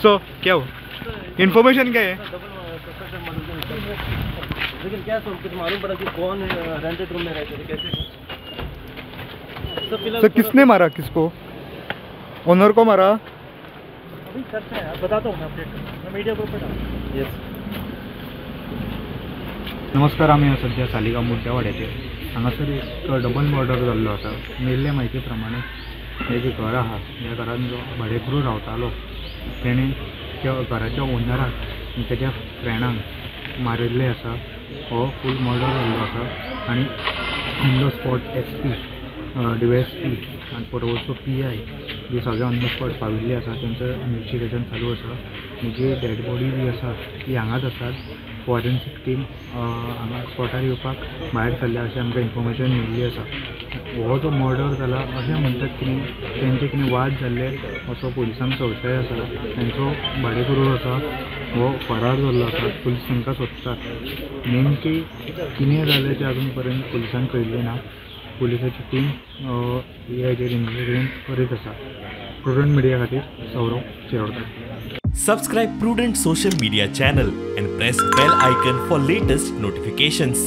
So क्या हो information क्या है? लेकिन क्या सब कुछ मालूम पड़ा कि कौन रेंटेड रूम में रहते थे, कैसे? सर किसने मारा किसको? ओनर को मारा? अभी चर्चा है, बताता हूँ मैं, अपडेट मैं मीडिया को पता। यस नमस्कार, आमी सध्या सालिगांव मुर्त्या वाड्याचेर. हांगासर एक डबल मर्डर जाल्लो आसा. मेल्ले म्हायती प्रमाणे हे जें घर आहा ह्या घरान जो भाडेकरू रावतालो तेणें त्या घराच्या ओनराक आनी तेज्या फ्रेंडांक मारिल्लें आसा. हो फूल मर्डर जाल्लो आसा आनी on the spot S P, D S P आनी पर्वरचो पी I बी सगळे ऑन the spot पाविल्ले आसा. तेंचो इन्वेस्टिगेशन चालू आसा. जी डेड बॉडी बी आसा ती हांगाच आसात. फॉरेन्सीक टीम हांगा स्पॉटार येवपाक भायर सरल्या अशें आमकां इन्फॉर्मेशन मेळिल्ली आसा. हो जो मर्डर जाला अशें म्हणटात की तेंचे कितें वाद जाल्ले असो पुलिसांक संशय आसा. तेंचो भाडेकरू आसा हो फरार जाल्लो आसा. पुलीस तांकां सोदतात. नेमकी कितें जालें तें अजून पर्यंत पुलिसांक कळिल्लें ना. पुलिसाची टीम हे हाजेर इन्वेस्टिगेशन करीत आसा. प्रुडंट मिडिया खातीर Saurav Shirodkar. Subscribe Prudent Social Media channel and press bell icon for latest notifications.